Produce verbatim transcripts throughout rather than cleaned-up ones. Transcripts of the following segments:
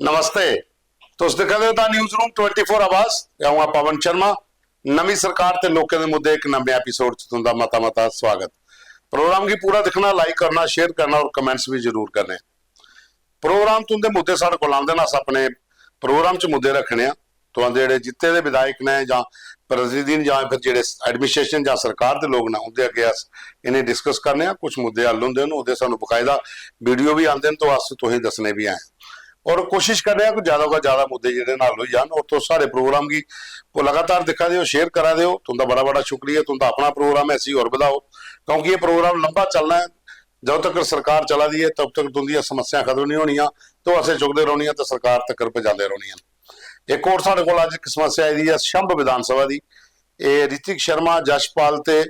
नमस्ते। तुस दिक्खा दे ओ दा न्यूज़ रूम ट्वेंटी फ़ोर आवाज। ते अ'ऊं आं पवन शर्मा। नमीं सरकार ते लोकें दे मुद्दे इक नमें एपिसोड च तुं'दा मता मता स्वागत। प्रोग्राम गी पूरा दिक्खना, लाइक करना, शेयर करना और कमेंट्स भी जरूर करने। प्रोग्राम तुं'दे मुद्दे साढ़े कोल आंदे न, अस अपने प्रोग्राम च मुद्दे रक्खने आं। तुआं दे जेह्ड़े जित्ते दे विधायक न जां प्रतिनिधि न जां फिर जेह्ड़े एडमिनिस्ट्रेशन जां सरकार दे लोक न, उं'दे अग्गें अस इ'नें डिस्कस करने आं। कुछ मुद्दे हल होंदे न, ओह्दे सानूं बकायदा वीडियो बी आंदे न, तो अस तुसेंगी दस्सने बी आए। और कोशिश करने आं कि ज्यादा कोला ज्यादा मुद्दे जेह्ड़े न हल होई जान। और तुस साढ़े प्रोग्राम गी लगातार दिक्खा दे ओ, शेयर करा दे ओ, तुं'दा बड़ा बड़ा शुक्रिया। तुं'दा अपना प्रोग्राम ऐ, इसी होर बधाओ, क्योंकि एह् प्रोग्राम लंबा चलना ऐ। जब तक सरकार चला दी ऐ, तब तक तुं'दियां समस्यां खत्म नहीं होनियां, तो असें चुकदे रौह्नियां ते सरकार तक पजांदे रौह्नियां। इक होर साढ़े कोल अज्ज इक समस्या आई दी ऐ शंभ विधान सभा दी। एह् ऋतिक शर्मा, यशपाल ते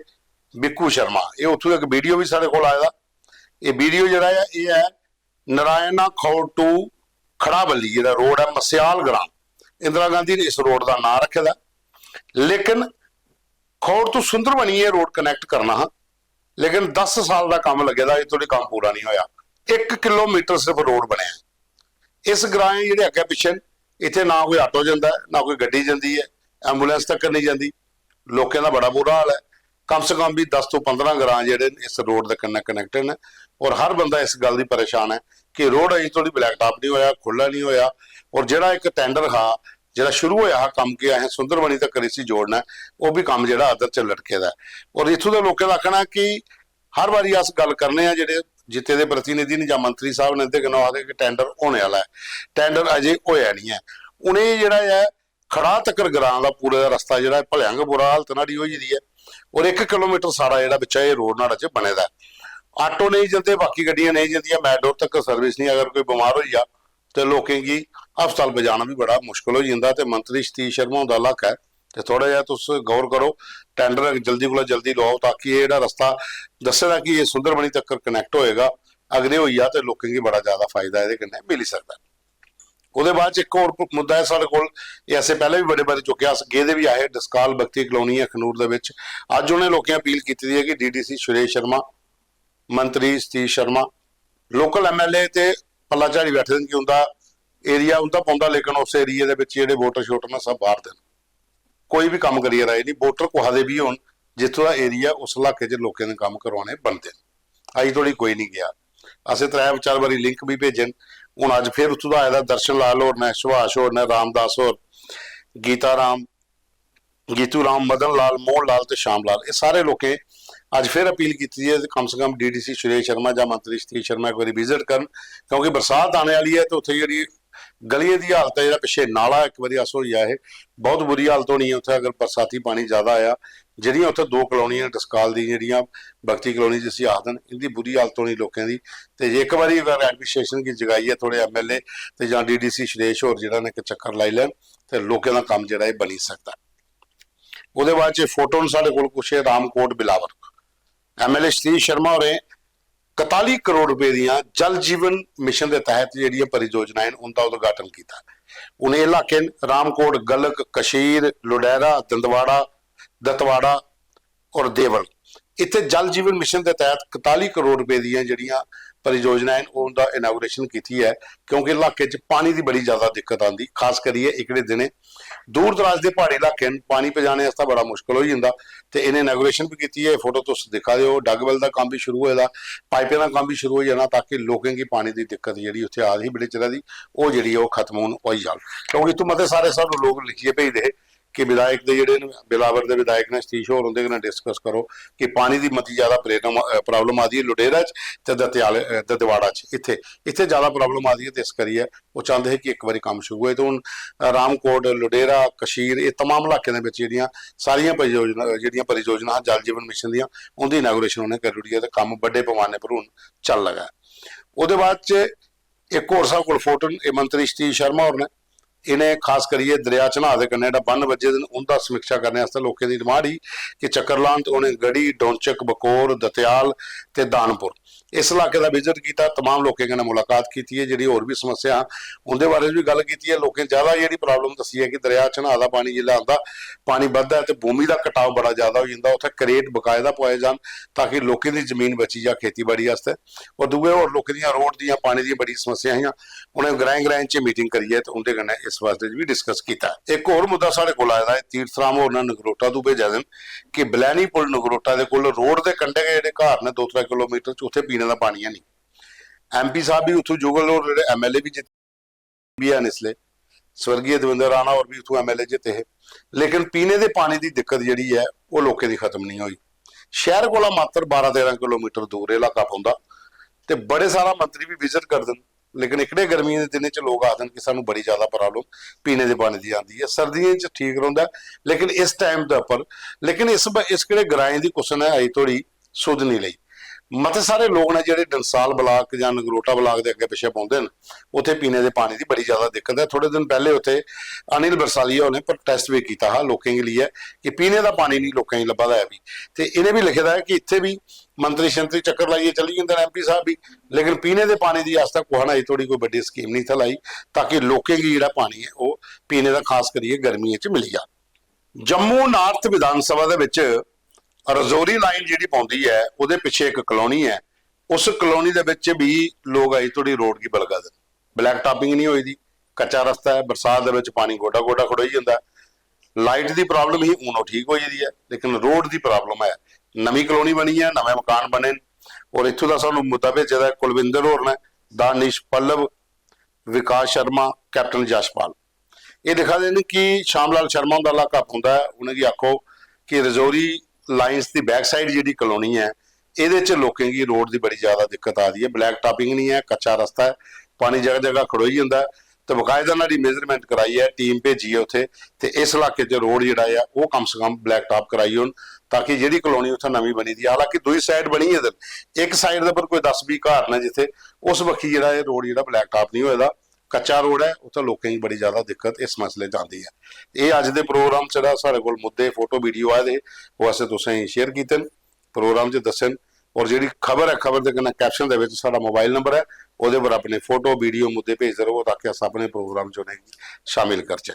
बिक्कू शर्मा, एह् उत्थूं इक वीडियो बी साढ़े कोल आए दा। एह् वीडियो जेह्ड़ा ऐ, एह् ऐ नारायणा खौड़ टू खड़ाबल्ली, जेह्ड़ा रोड ऐ मस्याल ग्राम, इंदिरा गांधी ने इस रोड दा नांऽ रक्खे दा। लेकिन खौड़ तू सुंदरबनी एह् रोड कनैक्ट करना हा, लेकिन दस साल दा कम्म लग्गे दा, अजें धोड़ी कम्म पूरा नहीं होया। इक किलोमीटर सिर्फ रोड बनेआ। इस ग्राएं जेह्ड़े अग्गें पिच्छें न, इत्थै ना कोई आटो जंदा ऐ, ना कोई गड्डी जंदी ऐ, एम्बुलेंस तक नहीं जंदी। लोकें दा बड़ा बुरा हाल ऐ। कम से कम भी दस तो पंदरां ग्रां जेह्ड़े न, इस रोड दे कन्नै कनैक्टेड न। और हर बंदा इस गल्ल दी परेशान ऐ कि रोड अजें धोड़ी ब्लैक टॉप नहीं होया, खु'ल्ला नहीं होया। और जेह्ड़ा इक टेंडर हा, जेह्ड़ा शुरू होया हा कम्म कि असें सुंदरबनी तकर इसी जोड़ना ऐ, ओह् बी कम्म जेह्ड़ा अद्धर च लटके दा ऐ। और इत्थूं दे लोकें दा आखना ऐ कि हर बारी अस गल्ल करने आं, जेह्ड़े जित्ते दे प्रतिनिधि न जां मंत्री साहब न, इंदे कन्नै आखदे कि टेंडर होने आह्ला ऐ, टेंडर अजें होया निं ऐ। उ'नें जेह्ड़ा ऐ खड़ा तकर ग्रां दा पूरे दा रस्ता जेह्ड़ा ऐ भलेआं गै बुरा हालत न्हाड़ी होई गेदी ऐ। और इक किलोमीटर सारा जेह्ड़ा बिच्चा एह् रोड न्हाड़े च बने दा ऐ। आटो नेईं जंदे, बाकी गड्डियां नेईं जंदियां, मेटाडोर तक सर्विस निं। अगर कोई बमार होई जा ते लोकें गी हस्पताल पजाना बी बड़ा मुश्कल होई जंदा। ते मंत्री सतीश शर्मा हुंदा इलाका ऐ, ते थोह्ड़ा जेहा तुस गौर करो, टेंडर जल्दी कोला जल्दी लोआओ, ताकि एह् जेह्ड़ा रस्ता दस्से दा कि एह् सुंदरबनी तक्कर कनैक्ट होएगा, अगर एह् होई जा ते लोकें गी बड़ा ज्यादा फायदा एह्दे कन्नै मिली सकदा ऐ। ओह्दे बाद च इक होर मुद्दा ऐ साढ़े कोल, एह् असें पैह्लें बी बड़े बारी चुक्केआ, अस गेदे बी आहे डस्काल बख्ती कलोनी अखनूर दे बिच। अज्ज उ'नें लोकें अपील कीती दी ऐ कि डीडीसी सुरेश शर्मा, मंत्री सतीश शर्मा, लोकल एमएलए ते पल्ला झाड़ी बैठे दे न कि उं'दा एरिया उं'दा पौंदा, लेकिन उस एरिया दे बिच जेह्ड़े वोटर शोटर न, सब बाहर दे न। कोई बी कम्म करियै राजी निं, वोटर कुसै दे बी होन, जित्थूं दा एरिया, उस इलाके च लोकें दे कम्म करवाने बनदे न। अजें धोड़ी कोई निं गेआ। असें त्रै चार बारी लिंक बी भेजे न। हून अज्ज फिर उत्थूं दा आए दा दर्शन लाल होर न, सुभाष होर न, रामदास होर, गीता राम, गीतू राम, मदन लाल, मोहन लाल ते श्याम लाल, एह् सारे लोकें अज्ज फिर अपील कीती दी ऐ कि कम से कम डीडीसी सुरेश शर्मा जां मंत्री सतीश शर्मा इक बारी विजिट करन, क्योंकि बरसात आने आह्ली ऐ ते उत्थै जेह्ड़ी गलियें दी हालत ऐ, जेह्ड़ा पिच्छे नाला इक बारी अस होई आए हे, बहुत बुरी हालत होनी ऐ उत्थै अगर बरसाती पानी ज्यादा आया। जेह्ड़ियां उत्थै दो कलोनियां डस्काल दी, जेह्ड़ियां भक्ति कलोनी जिसी आखदे न, इं'दी बुरी हालत होनी लोकें दी। ते जे इक बारी अगर एडमिनिस्ट्रेशन गी जगाइयै थोह्ड़े एमएलए ते जां डीडीसी सुरेश होर जेह्ड़ा न इक चक्कर लाई लैन, ते लोकें दा कम्म जेह्ड़ा एह् बनी सकदा ऐ। ओह्दे बाद च फोटो न साढ़े कोल कुछ, एह् रामकोट बिलावर, एमएलए सतीश शर्मा होरें कताली करोड़ रपेऽ दियां जल जीवन मिशन दे तैह्त जेह्ड़ियां परियोजनाएं न, उं'दा उद्घाटन कीता। उ'नें इलाकें रामकोट, गलक, कशीर, लुडैरा, दंदवाड़ा, दतवाड़ा और देवल, इत्थै जल जीवन मिशन दे तैह्त कताली करोड़ रपेऽ दियां जेह्ड़ियां परियोजनाएं न, उं'दा इनागुरेशन कीती ऐ, क्योंकि इलाके च पानी दी बड़ी ज्यादा दिक्कत आंदी, खास करियै एह्कड़े दिनें दूर दराज दे प्हाड़ी इलाके न, पानी पजाने आस्तै बड़ा मुश्कल होई जंदा। ते इ'नें इनागुरेशन बी कीती ऐ, फोटो तुस दिक्खा दे ओ, डगवेल दा कम्म बी शुरू होए दा, पाइपें दा कम्म बी शुरू होई जाना, ताकि लोकें गी पानी दी दिक्कत जेह्ड़ी उत्थै आ दी ही बड़े चिरै दी, ओह् जेह्ड़ी ऐ ओह् खत्म हून होई जाग। क्योंकि इत्थूं मते सारे सानूं लोक लिखियै भेजदे हे कि विधायक दे जेह्ड़े न, बिलावर दे विधायक ने, सतीश होर, उं'दे कन्नै डिस्कस करो कि पानी दी मती ज्यादा प्रेरम-, अ, प्राब्लम आ दी ऐ लुडेरा च ते दतियाल, अ, दतेवाड़ा च, इत्थै, इत्थै ज्यादा प्राब्लम आ दी ऐ, ते इस करियै ओह् चांह्दे हे कि इक बारी कम्म शुरू होए। ते हून रामकोट, लुडेरा, कशीर, एह् तमाम इलाकें दे बिच जेह्ड़ियां सारियां परियोजना, जेह्ड़ियां परियोजनां जल जीवन मिशन दियां, उं'दी इनागुरेशन उ'नें करी ओड़ी ऐ ते कम्म बड्डे पैमाने पर हून चलन लगा ऐ। ओह्दे बाद च इक होर साढ़े कोल फोटो न, एह् मंत्री सतीश शर्मा होर न। इ'नें खास करियै दरेआ चन्हां दे कन्नै जेह्ड़ा बन्न बज्झे दे न, उं'दा समीक्षा करने आस्तै लोकें दी डिमांड ही कि चक्कर लान, ते उ'नें गढ़ी, डौंचक, बकोर, दतेआल ते दानपुर, इस इलाके दा विजिट कीता, तमाम लोकें कन्नै मुलाकात कीती ऐ, जेह्ड़ी होर बी समस्या हां उं'दे बारे च बी गल्ल कीती ऐ। लोकें ज्यादा जेह्ड़ी प्रॉब्लम दस्सी ऐ कि दरेआ चन्हां दा पानी जिसलै आंदा, पानी बधदा ऐ ते भूमि दा कटाव बड़ा ज्यादा होई जंदा, उत्थै क्रेट बकायदा पुआए जान ताकि लोकें दी जमीन बची जा खेतीबाड़ी आस्तै। और दूए होर लोकें दियां रोड दियां पानी दियां बड़ी समस्या हियां, उ'नें ग्राएं ग्राएं च मीटिंग करियै ते उं'दे कन्नै इस बारे च बी डिस्कस कीता। इक होर मुद्दा साढ़े कोल आए दा ऐ, तीर्थ राम होर ने नगरोटा तू भेजा दे न कि बलैनी पुल नगरोटा दे कोल रोड दे कंढे गै जेह्ड़े घर न दो त्रै किलोमीटर च, उत्थै पीने दा पानी है नहीं। एमपी साहब बी उत्थूं जुगल होर जेह्ड़े एमएलए बी जित्ते बी हैन इसलै, स्वर्गीय देवेंद्र राणा होर बी उत्थूं एमएलए जित्ते हे, लेकिन पीने दे पानी दी दिक्कत जेह्ड़ी ऐ ओह् लोकें दी खत्म नहीं होई। शैह्र कोला मात्र बारां तेरां किलोमीटर दूर एह् इलाका पौंदा ते बड़े सारा मंत्री बी विजिट करदे न, लेकिन इकड़े गर्मियें दे दिनें च लोक आखदे न कि सानूं बड़ी ज्यादा प्रॉब्लम पीने दे पानी दी आंदी ऐ। सर्दियें च ठीक रौंह्दा ऐ, लेकिन इस टाइम दे उप्पर, लेकिन इस ब- इस केह्ड़े ग्राएं दी कुसै ने अजें धोड़ी सुध नहीं लेई। मते सारे लोक न जेह्ड़े डंसाल ब्लाक जां नगरोटा ब्लाक दे अग्गें पिच्छें पौंदे न, उत्थै पीने दे पानी दी बड़ी ज्यादा दिक्कत ऐ। थोड़े दिन पैह्ले उत्थै अनिल बरसालिया होरें प्रोटेस्ट बी कीता हा लोकें गी लेइयै कि पीने दा पानी नहीं लोकें गी लब्भा दा ऐ बी। ते इ'नें बी लिखे दा ऐ कि इत्थै बी मंत्री शंत्री चक्कर लाइयै चली जंदे न एमपी साहब बी, लेकिन पीने दे पानी दी आस्तै कुसै ने अजें धोड़ी कोई बड्डी स्कीम नहीं इत्थै लाई ताकि लोकें गी जेह्ड़ा पानी ऐ ओह् पीने दा खास करियै गर्मियें च मिली जा। जम्मू नार्थ विधानसभा दे बिच रजौरी लाइन जेह्ड़ी पौंदी ऐ, ओह्दे पिच्छे इक कॉलोनी ऐ, उस कॉलोनी दे बिच बी लोक अजें धोड़ी रोड गी बलगा दे न। ब्लैक टॉपिंग नहीं होई दी, कच्चा रस्ता ऐ, बरसात दे बिच पानी गोडा गोडा खड़ोई जंदा ऐ। लाइट दी प्रॉब्लम ही, हून ओह् ठीक होई गेदी ऐ, लेकिन रोड दी प्रॉब्लम ऐ। नमीं कॉलोनी बनी ऐ, नमें मकान बने न, और इत्थूं दा सानूं मुद्दा भेजे दा ऐ कुलविंदर होर ने, दानिश, पल्लव, विकास शर्मा, कैप्टन यशपाल। एह् लिखा दे न कि श्याम लाल शर्मा हुंदा इलाका पौंदा ऐ, उ'नेंगी आखो कि रजौरी लाइंस दी बैक साइड जेह्ड़ी कॉलोनी ऐ, एह्दे च लोकें गी रोड दी बड़ी ज्यादा दिक्कत आ दी ऐ। ब्लैक टॉपिंग नहीं ऐ, कच्चा रस्ता ऐ, पानी जगह जगह खड़ोई जंदा ऐ। ते बकायदा न्हाड़ी मेजरमेंट कराइयै टीम भेजियै उत्थै, ते इस इलाके च रोड जेह्ड़ा ऐ ओह् कम से कम ब्लैक टॉप कराई ओड़न, ताकि जेह्ड़ी कॉलोनी उत्थै नमीं बनी दी ऐ, हालांकि दूई साइड बनी गेदे न, इक साइड दे पर कोई दस बीह् घर न जित्थै, उस बक्खी जेह्ड़ा एह् रोड जेह्ड़ा ब्लैक टॉप नहीं होए दा, कच्चा रोड ऐ, उत्थै लोकें गी बड़ी ज्यादा दिक्कत इस मसले च आंदी ऐ। एह् अज्ज दे प्रोग्राम च जेह्ड़ा साढ़े कोल मुद्दे, फोटो, वीडियो आए दे हे, ओह् असें तुसें गी शेयर कीते न, प्रोग्राम च दस्से न। और जेह्ड़ी खबर ऐ, खबर दे कन्नै कैप्शन दे बिच साढ़ा मोबाइल नंबर ऐ, ओह्दे पर अपने फोटो, वीडियो, मुद्दे भेजदे र'वो ताकि अस अपने प्रोग्राम च उ'नेंगी शामिल करचै।